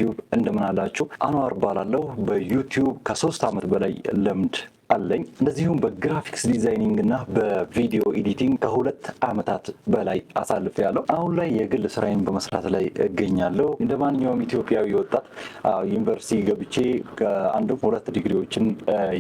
ዩቲዩብ እንደምን አላችሁ? አንዋር እባላለሁ። በዩቲዩብ ከ3 ዓመት በላይ ልምድ አለኝ። እንደዚሁም በ graphics designing እና በ video editing ከ2 ዓመታት በላይ አሳልፌያለሁ። አሁን ላይ የግል ስራዬን በመስራት ላይ እገኛለሁ። እንደ ማንኛውም ኢትዮጵያዊ ወጣት ዩኒቨርሲቲ ገብቼ ከአንድም ሁለት ዲግሪዎችን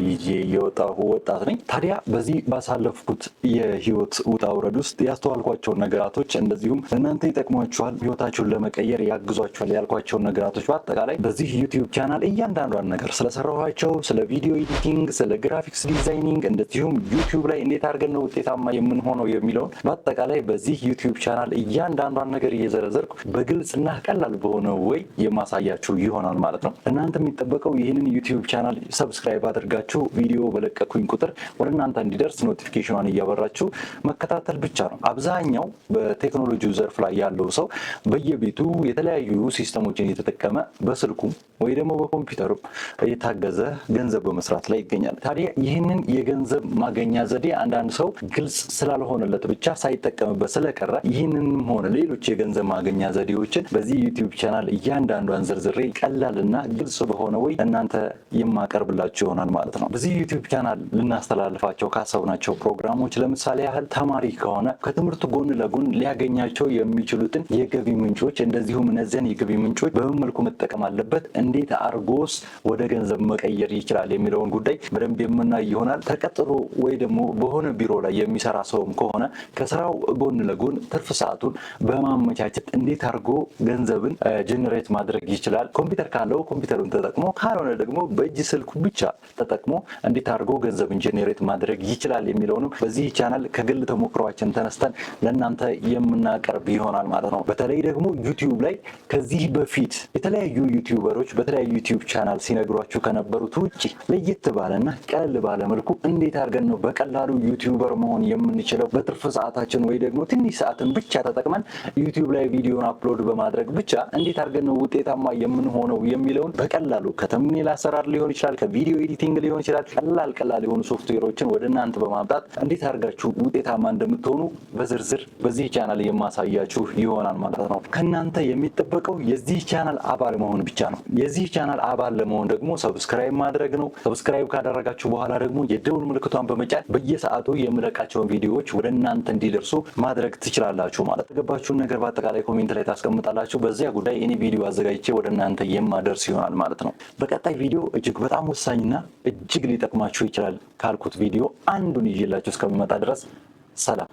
ይዤ የወጣሁ ወጣት ነኝ። ታዲያ በዚህ ባሳለፍኩት የህይወት ውጣ ውረድ ውስጥ ያስተዋልኳቸውን ነገራቶች፣ እንደዚሁም ለእናንተ ይጠቅሟችኋል፣ ህይወታችሁን ለመቀየር ያግዟችኋል ያልኳቸውን ነገራቶች በአጠቃላይ በዚህ ዩቲዩብ ቻናል እያንዳንዷን ነገር ስለሰራኋቸው፣ ስለ video editing፣ ስለ graphics designing፣ እንደዚሁም ዩቲዩብ ላይ እንዴት አድርገን ነው ውጤታማ የምንሆነው የሚለውን በአጠቃላይ በዚህ ዩቲዩብ ቻናል እያንዳንዷን ነገር እየዘረዘርኩ በግልጽና ቀላል በሆነ way የማሳያችሁ ይሆናል ማለት ነው። እናንተ የሚጠበቀው ይህንን ዩቲዩብ ቻናል subscribe አድርጋችሁ ቪዲዮ በለቀኩኝ ቁጥር ወደ እናንተ እንዲደርስ notification ኗን እያበራችሁ መከታተል ብቻ ነው። አብዛኛው በቴክኖሎጂው ዘርፍ ላይ ያለው ሰው በየቤቱ የተለያዩ system ኦችን እየተጠቀመ በስልኩም ወይ ደግሞ በኮምፒውተሩ እየታገዘ ገንዘብ በመስራት ላይ ይገኛል። ታዲያ ይህንን የገንዘብ ማገኛ ዘዴ አንዳንድ ሰው ግልጽ ስላልሆነለት ብቻ ሳይጠቀምበት ስለቀረ ይህንንም ሆነ ሌሎች የገንዘብ ማገኛ ዘዴዎችን በዚህ ዩቲዩብ ቻናል እያንዳንዷን ዘርዝሬ ቀላልና ግልጽ በሆነ way እናንተ የማቀርብላችሁ ይሆናል ማለት ነው። በዚህ ዩቲዩብ ቻናል ልናስተላልፋቸው ካሰብናቸው ፕሮግራሞች ለምሳሌ ያህል ተማሪ ከሆነ ከትምህርቱ ጎን ለጎን ሊያገኛቸው የሚችሉትን የገቢ ምንጮች፣ እንደዚሁም እነዚያን የገቢ ምንጮች በምን መልኩ መጠቀም አለበት፣ እንዴት አርጎስ ወደ ገንዘብ መቀየር ይችላል የሚለውን ጉዳይ በደንብ የምናይ ይሆናል። ተቀጥሮ ወይ ደግሞ በሆነ ቢሮ ላይ የሚሰራ ሰውም ከሆነ ከስራው ጎን ለጎን ትርፍ ሰዓቱን በማመቻቸት እንዴት አድርጎ ገንዘብን generate ማድረግ ይችላል። ኮምፒውተር ካለው ኮምፒውተሩን ተጠቅሞ፣ ካልሆነ ደግሞ በእጅ ስልኩ ብቻ ተጠቅሞ እንዴት አድርጎ ገንዘብን generate ማድረግ ይችላል የሚለውንም በዚህ ቻናል ከግል ተሞክሯችን ተነስተን ለእናንተ የምናቀርብ ይሆናል ማለት ነው። በተለይ ደግሞ ዩቲዩብ ላይ ከዚህ በፊት የተለያዩ YouTuber ኦች በተለያዩ ዩቲዩብ ቻናል ሲነግሯችሁ ከነበሩት ውጭ ለየት ባለና ቀለል ባለ መልኩ እንዴት አድርገን ነው በቀላሉ YouTuber መሆን የምንችለው፣ በትርፍ ሰዓታችን ወይ ደግሞ ትንሽ ሰዓትን ብቻ ተጠቅመን ዩቲዩብ ላይ ቪዲዮን upload በማድረግ ብቻ እንዴት አድርገን ነው ውጤታማ የምንሆነው የሚለውን በቀላሉ ከ thumbnail አሰራር ሊሆን ይችላል፣ ከ video editing ሊሆን ይችላል። ቀላል ቀላል የሆኑ ሶፍትዌሮችን ወደ እናንተ በማምጣት እንዴት አድርጋችሁ ውጤታማ እንደምትሆኑ በዝርዝር በዚህ ቻናል የማሳያችሁ ይሆናል ማለት ነው። ከእናንተ የሚጠበቀው የዚህ ቻናል አባል መሆን ብቻ ነው። የዚህ ቻናል አባል ለመሆን ደግሞ subscribe ማድረግ ነው። Subscribe ካደረጋችሁ በኋላ ደግሞ የደውል ምልክቷን በመጫን በየሰዓቱ የምለቃቸውን ቪዲዮዎች ወደ እናንተ እንዲደርሱ ማድረግ ትችላላችሁ ማለት ነው። የገባችሁን ነገር በአጠቃላይ comment ላይ ታስቀምጣላችሁ። በዚያ ጉዳይ እኔ ቪዲዮ አዘጋጅቼ ወደ እናንተ የማደርስ ይሆናል ማለት ነው። በቀጣይ ቪዲዮ እጅግ በጣም ወሳኝና እጅግ ሊጠቅማችሁ ይችላል ካልኩት ቪዲዮ አንዱን ይዤላችሁ እስከምመጣ ድረስ ሰላም።